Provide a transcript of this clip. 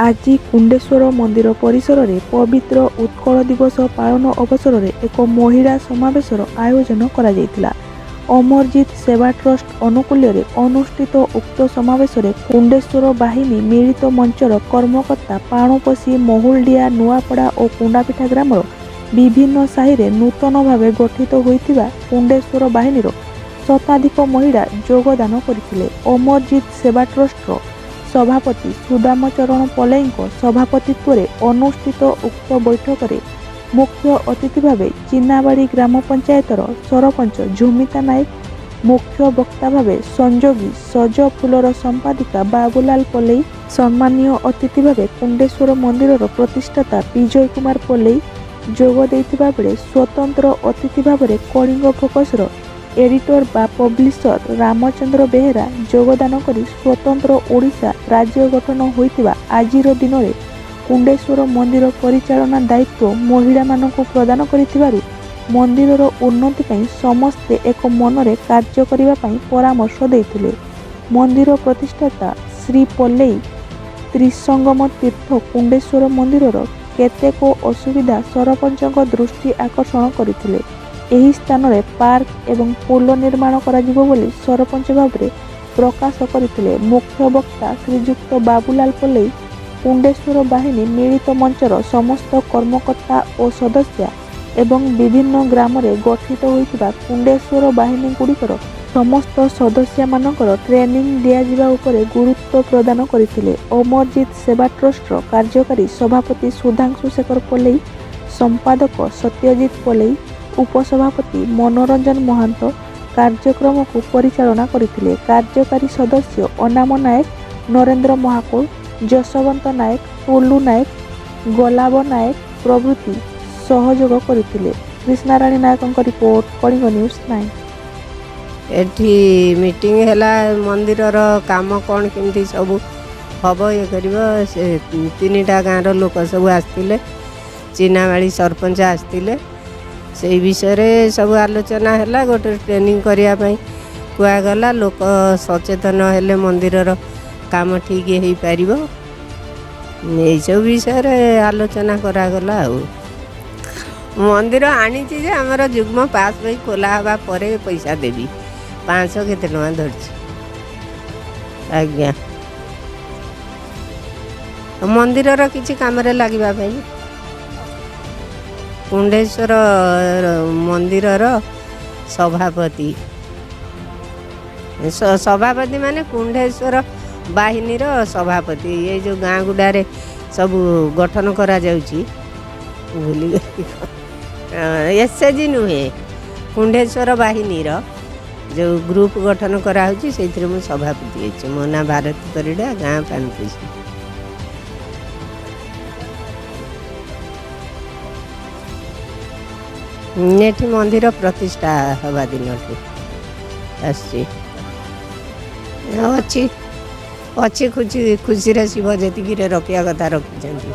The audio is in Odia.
ଆଜି କୁଣ୍ଡେଶ୍ୱର ମନ୍ଦିର ପରିସରରେ ପବିତ୍ର ଉତ୍କଳ ଦିବସ ପାଳନ ଅବସରରେ ଏକ ମହିଳା ସମାବେଶର ଆୟୋଜନ କରାଯାଇଥିଲା। ଅମରଜିତ ସେବା ଟ୍ରଷ୍ଟ ଆନୁକୂଲ୍ୟରେ ଅନୁଷ୍ଠିତ ଉକ୍ତ ସମାବେଶରେ କୁଣ୍ଡେଶ୍ୱର ବାହିନୀ ମିଳିତ ମଞ୍ଚର କର୍ମକର୍ତ୍ତା ପାଣପଶି, ମହୁଲଡିଆ, ନୂଆପଡ଼ା ଓ କୁଣ୍ଡାପିଠା ଗ୍ରାମର ବିଭିନ୍ନ ସାହିରେ ନୂତନ ଭାବେ ଗଠିତ ହୋଇଥିବା କୁଣ୍ଡେଶ୍ୱର ବାହିନୀର ଶତାଧିକ ମହିଳା ଯୋଗଦାନ କରିଥିଲେ। ଅମରଜିତ ସେବା ଟ୍ରଷ୍ଟର ସଭାପତି ସୁଦାମ ଚରଣ ପଲେଇଙ୍କ ସଭାପତିତ୍ୱରେ ଅନୁଷ୍ଠିତ ଉକ୍ତ ବୈଠକରେ ମୁଖ୍ୟ ଅତିଥି ଭାବେ ଚିନାବାଡ଼ି ଗ୍ରାମ ପଞ୍ଚାୟତର ସରପଞ୍ଚ ଝୁମିତା ନାୟକ, ମୁଖ୍ୟ ବକ୍ତା ଭାବେ ସଂଯୋଗୀ ସଜ ଫୁଲର ସମ୍ପାଦିକା ବାବୁଲାଲ ପଲେଇ, ସମ୍ମାନୀୟ ଅତିଥି ଭାବେ କୁଣ୍ଡେଶ୍ୱର ମନ୍ଦିରର ପ୍ରତିଷ୍ଠାତା ବିଜୟ କୁମାର ପଲେଇ ଯୋଗ ଦେଇଥିବା ବେଳେ ସ୍ୱତନ୍ତ୍ର ଅତିଥି ଭାବରେ କଳିଙ୍ଗ ଫୋକସର ଏଡିଟର ବା ପବ୍ଲିସର ରାମଚନ୍ଦ୍ର ବେହେରା ଯୋଗଦାନ କରି ସ୍ୱତନ୍ତ୍ର ଓଡ଼ିଶା ରାଜ୍ୟ ଗଠନ ହୋଇଥିବା ଆଜିର ଦିନରେ କୁଣ୍ଡେଶ୍ୱର ମନ୍ଦିର ପରିଚାଳନା ଦାୟିତ୍ୱ ମହିଳାମାନଙ୍କୁ ପ୍ରଦାନ କରିଥିବାରୁ ମନ୍ଦିରର ଉନ୍ନତି ପାଇଁ ସମସ୍ତେ ଏକ ମନରେ କାର୍ଯ୍ୟ କରିବା ପାଇଁ ପରାମର୍ଶ ଦେଇଥିଲେ। ମନ୍ଦିର ପ୍ରତିଷ୍ଠାତା ଶ୍ରୀ ପଲେଇ ତ୍ରିସଙ୍ଗମ ତୀର୍ଥ କୁଣ୍ଡେଶ୍ୱର ମନ୍ଦିରର କେତେକ ଅସୁବିଧା ସରପଞ୍ଚଙ୍କ ଦୃଷ୍ଟି ଆକର୍ଷଣ କରିଥିଲେ। ଏହି ସ୍ଥାନରେ ପାର୍କ ଏବଂ ପୋଲ ନିର୍ମାଣ କରାଯିବ ବୋଲି ସରପଞ୍ଚ ଭାବରେ ପ୍ରକାଶ କରିଥିଲେ। ମୁଖ୍ୟ ବକ୍ତା ଶ୍ରୀଯୁକ୍ତ ବାବୁଲାଲ ପଲେଇ କୁଣ୍ଡେଶ୍ୱର ବାହିନୀ ମିଳିତ ମଞ୍ଚର ସମସ୍ତ କର୍ମକର୍ତ୍ତା ଓ ସଦସ୍ୟା ଏବଂ ବିଭିନ୍ନ ଗ୍ରାମରେ ଗଠିତ ହୋଇଥିବା କୁଣ୍ଡେଶ୍ୱର ବାହିନୀଗୁଡ଼ିକର ସମସ୍ତ ସଦସ୍ୟାମାନଙ୍କର ଟ୍ରେନିଂ ଦିଆଯିବା ଉପରେ ଗୁରୁତ୍ୱ ପ୍ରଦାନ କରିଥିଲେ। ଅମରଜିତ ସେବା ଟ୍ରଷ୍ଟର କାର୍ଯ୍ୟକାରୀ ସଭାପତି ସୁଧାଂଶୁ ଶେଖର ପଲେଇ, ସମ୍ପାଦକ ସତ୍ୟଜିତ ପଲେଇ, ଉପସଭାପତି ମନୋରଞ୍ଜନ ମହାନ୍ତ କାର୍ଯ୍ୟକ୍ରମକୁ ପରିଚାଳନା କରିଥିଲେ। କାର୍ଯ୍ୟକାରୀ ସଦସ୍ୟ ଅନାମ ନାୟକ, ନରେନ୍ଦ୍ର ମହାକୁଳ, ଯଶୋବନ୍ତ ନାୟକ, ଟୁଲୁ ନାୟକ, ଗୋଲାବ ନାୟକ ପ୍ରଭୃତି ସହଯୋଗ କରିଥିଲେ। କ୍ରିଷ୍ଣାରାଣୀ ନାୟକଙ୍କ ରିପୋର୍ଟ, କଳିଙ୍ଗ ନ୍ୟୁଜ୍ 9। ଏଠି ମିଟିଂ ହେଲା, ମନ୍ଦିରର କାମ କ'ଣ କେମିତି ସବୁ ହେବ, ଇଏ କରିବ। ସେ ତିନିଟା ଗାଁର ଲୋକ ସବୁ ଆସିଥିଲେ, ଚିନାମାଳି ସରପଞ୍ଚ ଆସିଥିଲେ। ସେଇ ବିଷୟରେ ସବୁ ଆଲୋଚନା ହେଲା। ଗୋଟେ ଟ୍ରେନିଂ କରିବା ପାଇଁ କୁହାଗଲା। ଲୋକ ସଚେତନ ହେଲେ ମନ୍ଦିରର କାମ ଠିକ୍ ହେଇପାରିବ। ଏଇସବୁ ବିଷୟରେ ଆଲୋଚନା କରାଗଲା। ଆଉ ମନ୍ଦିର ଆଣିଛି ଯେ ଆମର ଯୁଗ୍ମ ପାସ୍ ବହି ଖୋଲା ହେବା ପରେ ପଇସା ଦେବି। 500 କେତେ ଟଙ୍କା ଧରିଛି ଆଜ୍ଞା, ମନ୍ଦିରର କିଛି କାମରେ ଲାଗିବା ପାଇଁ। କୁଣ୍ଡେଶ୍ୱର ମନ୍ଦିରର ସଭାପତି, ସଭାପତି ମାନେ କୁଣ୍ଡେଶ୍ୱର ବାହିନୀର ସଭାପତି। ଏଇ ଯେଉଁ ଗାଁ ଗୁଡ଼ାରେ ସବୁ ଗଠନ କରାଯାଉଛି, ଭୁଲିଗଲି, ଏସ୍ ଏଚ୍ ଜି ନୁହେଁ, କୁଣ୍ଡେଶ୍ୱର ବାହିନୀର ଯେଉଁ ଗ୍ରୁପ୍ ଗଠନ କରାହେଉଛି, ସେଇଥିରେ ମୁଁ ସଭାପତି ଅଛି। ମୋ ନାଁ ଭାରତୀ ପରିଡ଼ା, ଗାଁ ପାନପୋଷି। ଏଠି ମନ୍ଦିର ପ୍ରତିଷ୍ଠା ହେବା ଦିନଠୁ ଆସିଛି, ଅଛି ଅଛି। ଖୁସି ଖୁସିରେ ଶିବ ଯେତିକିରେ ରଖିବା କଥା ରଖିଛନ୍ତି।